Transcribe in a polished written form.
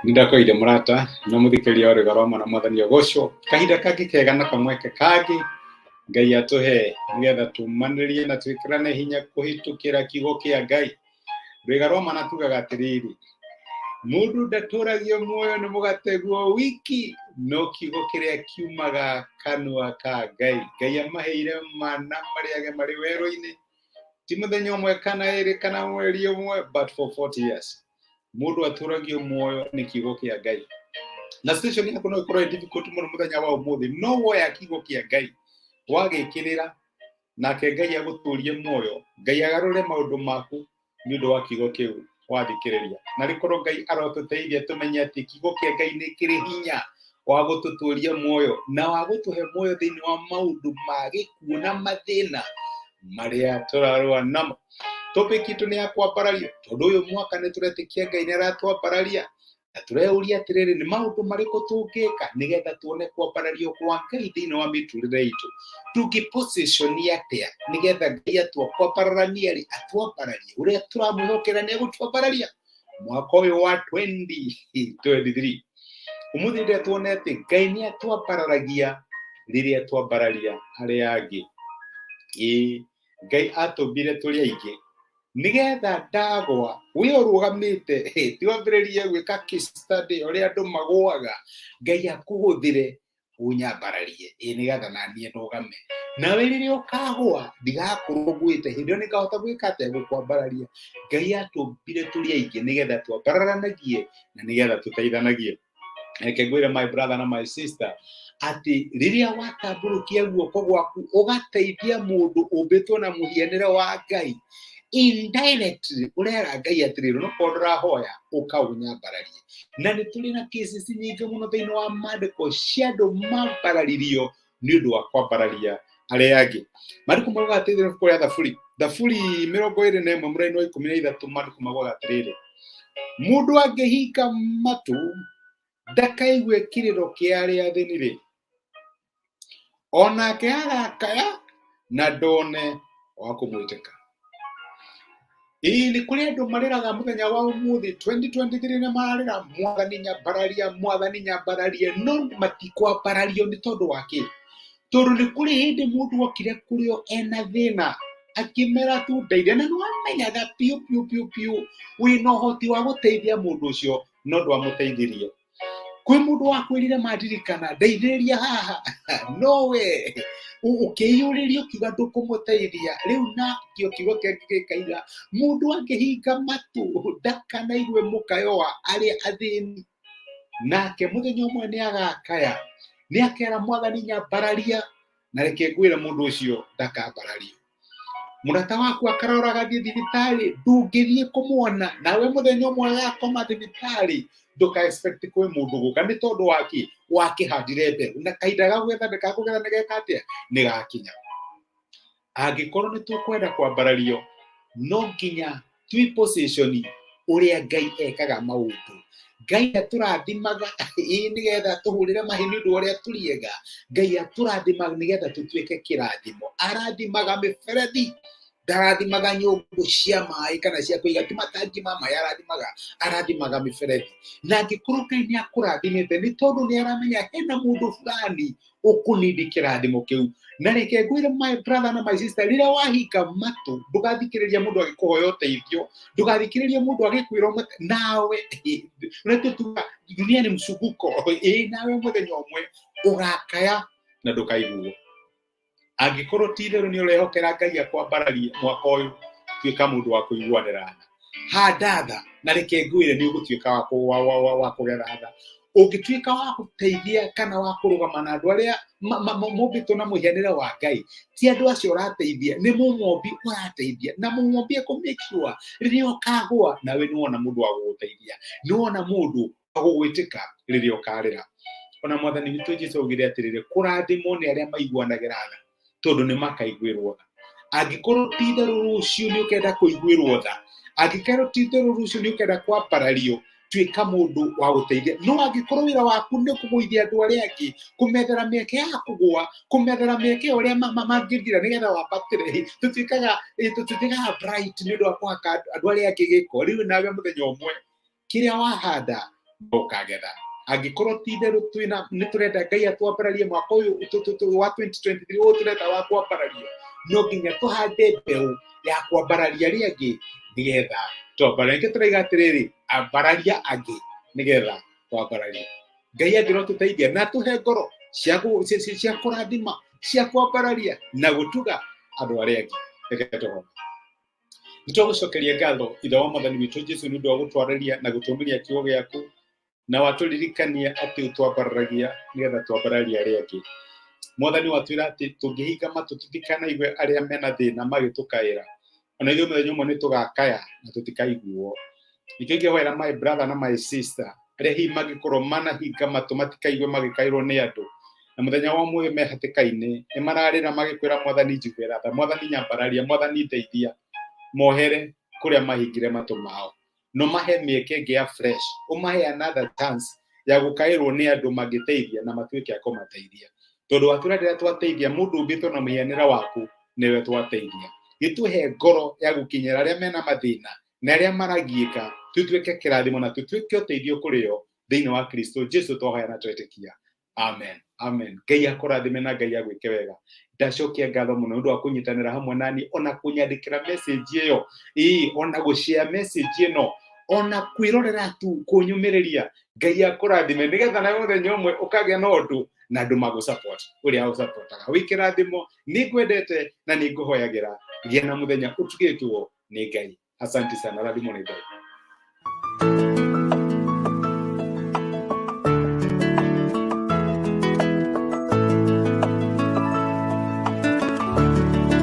Nĩndakoire mũrata na mũthikĩrĩria wa rwĩga rwa mwana mwathani ogocwo kahinda kangĩ kega na kamweke kangĩ Ngai atũhe nĩgetha tũmanĩrie na twĩkĩrane hinya kũhĩtũkĩra kiugo kĩa Ngai. Rwĩga rwa mana tugaga atĩrĩrĩ, mũndũ ndatũragio muoyo nĩ mũgate guo wiki, no kiugo kĩrĩa kiumaga kanua ka Ngai. Ngai amaheire mana marĩage marĩ werũ-inĩ, ti mũthenya ũmwe kana ĩrĩ kana mweri ũmwe, but for 40 years. Mũndũ atũragio muoyo nĩ kiugo kĩa Ngai. Na situation yaku no ĩkorwo ĩ difficult mũno mũthenya wa ũmũthĩ, no woya kiugo kĩa Ngai wagĩkĩrĩra nake Ngai agũtũrie muoyo, Ngai agarũre maũndũ maku nĩ ũndũ wa kiugo kĩu wathikĩrĩria. Na rĩkorwo Ngai arotũteithia tũmenye atĩ kiugo kĩa Ngai nĩ kĩrĩ hinya wa gũtũtũria muoyo na wa gũtũhe muoyo thĩinĩ wa maũndũ ma gĩkuũ na mathĩna marĩa tũrarũa namo. Topic itũ nĩ ya kwambarario tondũ ũyũ mwaka nĩ tũretĩkia Ngai nĩ aratwambararia na tũreyũria atĩrĩrĩ, nĩ maũndũ marĩkũ tũngĩka nĩgetha tuone kwambarario kwa Ngai thĩinĩ wa mĩtũrĩre itũ? Tũngĩposition atĩa nĩgetha Ngai atua kwambararania rĩ, atwambararie? Ũrĩa tũramwĩhokera nĩ egũtwambararia mwaka ũyũ wa 2023. Ũmũthĩ ndĩrĩa tuone atĩ Ngai nĩ atwambararagia rĩrĩa twambararia arĩa angĩ. Ĩĩ, Ngai atũmbire tũrĩ aingĩ nĩgetha ndagwa we ũrũgamĩte ti wambĩrĩrie gwĩka case study ũrĩa andũ magũaga, Ngai akũhũthĩre ũnyambararie, ĩ nĩgetha naniĩ ndũgame. Nawe rĩrĩa ũkagũa ndigakorwo ngwĩte, hĩndĩ ĩyo nĩngahota gwĩka atĩa? Gũkwambararia. Ngai atũmbire tũrĩ aingĩ nĩgetha twambararanagie na nĩgetha tũteithanagie. Reke ngwĩre my brother na my sister atĩ rĩrĩa watambũrũkia guoko gwaku ũgateithia mũndũ ũmbĩtwo na mũhianĩre wa Ngai, indirectly ũrera Ngai atĩrĩrĩ, onokorwo ndũrahoya ũka ũnyambararie. Na nĩ tũrĩ na cases nyingĩ mũno thĩinĩ wa maandĩko cia andũ mambararirio nĩ ũndũ wa kwambararia arĩa angĩ. Maandĩko maugaga atĩrĩrĩ ibuku rĩa Thaburi, Thaburi 21 mũraini wa 13, maandĩko maugaga atĩrĩrĩ, mũndũ angĩhinga matũ ndakaigue kĩrĩro kĩa arĩa athĩni-rĩ, onake agakaya na ndone wa kũmwĩtĩka. Ĩĩ nĩ kũrĩ andũ marĩraga mũthenya wa ũmũthĩ 2023 nĩ mararĩra mwathani nyambararia, mwathani nyambararia, no matikwambarario nĩ tondũ wa kĩ? Tondũ nĩ kũrĩ hĩndĩ mũndũ okire kũrĩ o ena thĩna akĩmera tu ndeithia, na nĩ wamenyaga biũ biũ biũ biũ wĩna ũhoti wa gũteithia mũndũ ũcio, no ndwamũteithirie. Kwĩ mũndũ wakwĩrire mandirikana ndeithĩrĩria haha, no we ũkĩiyũrĩria ũkiuga ndũkũmũteithia. Rĩu na kĩo kiugo kĩngĩ gĩkaiga mũndũ angĩhinga matũ ndakanaigue mũkayo wa arĩa athĩni, nake mũthenya ũmwe nĩ agakaya, nĩ akera mwathani nyambararia, na reke ngwĩre mũndũ ũcio ndakambarario. Mũrata waku akarora agathiĩ thibitarĩ, ndũngĩthiĩ kũmuona, nawe mũthenya ũmwe agakoma thibitarĩ, ndũka expect kwĩ mũndũ gũka, nĩ tondũ wa kĩ? Wakĩhandire mbeũ na kahinda ga kũgetha nĩ gakũgetha nĩ geka atĩa? Nĩ gakinya. Angĩkorwo nĩ tũkwenda kwambarario, no nginya twĩ position ũrĩa Ngai ekaga maũndũ. Ngai atũrathimaga ĩĩ nĩgetha tũhũrĩre mahĩ nĩ ũndũ wa ũrĩa tũrĩ ega. Ngai atũrathimaga nĩgetha tũtuĩke kĩrathimo. Arathimaga mĩberethi, ndarathimaga nyũngũ cia maĩ kana cia kũiga, ti matangi ma maĩ arathimaga, arathimaga mĩberethi. Na angĩkorwo Ngai nĩ akũrathimĩte nĩ tondũ nĩ aramenya hena mũndũ fulani ũkũnindi kĩrathimo kĩu. Na reke ngwĩre my brother na my sister, rĩrĩa wahinga matũ ndũgathikĩrĩria mũndũ agĩkũhoya ũteithio, ndũgathikĩrĩrie mũndũ agĩkwĩra nawe ũrĩa tuga dunia ni mzunguko, ĩĩ nawe mũthenya ũmwe ũgakaya na ndũkaiguo. Angĩkorwo ti itherũ nĩ ũrehokera Ngai akwambararie mwaka ũyũ, tuĩka mũndũ wa kũiguanĩra tha, handa tha, na reke ngwĩre nĩ ũgũtuĩka wa kũgetha tha. Ũngĩtuĩka wa gũteithia kana wa kũrũgama na andũ arĩa mombĩtwo na mũhianĩre wa Ngai, ti andũ acio ũrateithia, nĩ mũmombi ũrateithia, na mũmombi ekũ make sure rĩrĩa ũkagũa nawe nĩ wona mũndũ wa gũgũteithia, nĩ wona mũndũ wa gũgwĩtĩka rĩrĩa ũkarĩra. Ona mwathani witũ Jesu augire atĩrĩrĩ, kũrathimwo nĩ arĩa maiguanagĩra tha, tondũ nĩ makaiguĩrwo tha. Angĩkorwo ti itherũ rũciũ nĩ ũkenda kũiguĩrwo tha, angĩkorwo ti itherũ rũciũ nĩ ũkenda kwambarario, tuĩka mũndũ wa gũteithia. No angĩkorwo wĩra waku nĩ kũgũithia andũ arĩa angĩ, kũmethera mĩeke ya kũgũa, kũmethera mĩeke ya ũrĩa mangĩthira nĩgetha wambatĩre, tũtuĩkaga bright nĩ ũndũ wa kũhaka andũ arĩa angĩ gĩko. Rĩu nawe mũthenya ũmwe kĩrĩa wahanda Ũkagetha angĩkorwo ti itherũ twĩna nĩ tũrenda Ngai atwambararie mwaka ũyũ wa 2023 ũyũ tũreta wa kwambarario, no nginya tũhande mbeũ ya kwambararia arĩa angĩ nĩgetha twambararie. Nĩkĩo tũraiga atĩrĩrĩ, ambararia angĩ nĩgetha twambararie. Ngai angĩrotũteithia na tũhe ngoro cia cia kũrathima, cia kwambararia na gũtuga andũ arĩa angĩ. Reke tũhoe. Nĩ twagũcokeria ngatho, Ithe wa Mwathani witũ Jesu, nĩ ũndũ wa gũtwarĩria na gũtũmĩria kiugo gĩaku, na watũririkania atĩ ũtwambararagia nĩgetha twambararie arĩa angĩ. Mwathani, watwĩra atĩ tũngĩhinga matũ tũtikanaigue arĩa mena thĩna magĩtũkaĩra, ona ithuĩ mũthenya ũmwe nĩ tũgakaya na tũtikaiguo. Nĩkĩo ingĩhoera my brother na my sister arĩa hihi mangĩkorwo manahinga matũ matikaigwe magĩkaĩrwo nĩ andũ, na mũthenya wa ũmũthĩ me hatĩka-inĩ, nĩ mararĩra magĩkwĩra, "Mwathani, njiguĩra tha, Mwathani, nyambararia, Mwathani, ndeithia." Mohere kũrĩa mahingire matũ mao, no mahe mĩeke ĩngĩ ya fresh, ũmahe another chance ya gũkaĩrwo nĩ andũ mangĩteithia na matuĩke a kũmateithia, tondũ watwĩra rĩrĩa twateithia mũndũ ũmbĩtwo na mũhianĩre waku, nĩwe twateithia. Gĩtũhe ngoro ya gũkinyĩra arĩa mena mathĩna na arĩa maragiĩka, tũtuĩke kĩrathimo na tũtuĩke ũteithio kũrĩ o. Thĩinĩ wa Kristo Jesu twahoya na twetĩkia, amen, amen. Ngai akũrathime na Ngai agwĩke wega. Ndacokia ngatho mũno nĩ ũndũ wa kũnyitanĩra hamwe nani, ona kũnyandĩkĩra message ĩyo, ĩĩ, ona gũshare message ĩno, ona kwĩrorera tu, kũnyũmĩrĩria. Ngai akũrathime nĩgetha nawe mũthenya ũmwe ũkagĩa na ũndũ na andũ magũ support ũrĩa ũsupportaga. Wĩ kĩrathimo, nĩ ngwendete na nĩ ngũhoyagĩra. Gĩa na mũthenya ũtugĩtwo nĩ Ngai. Asante sana, rathimwo nĩ Ngai.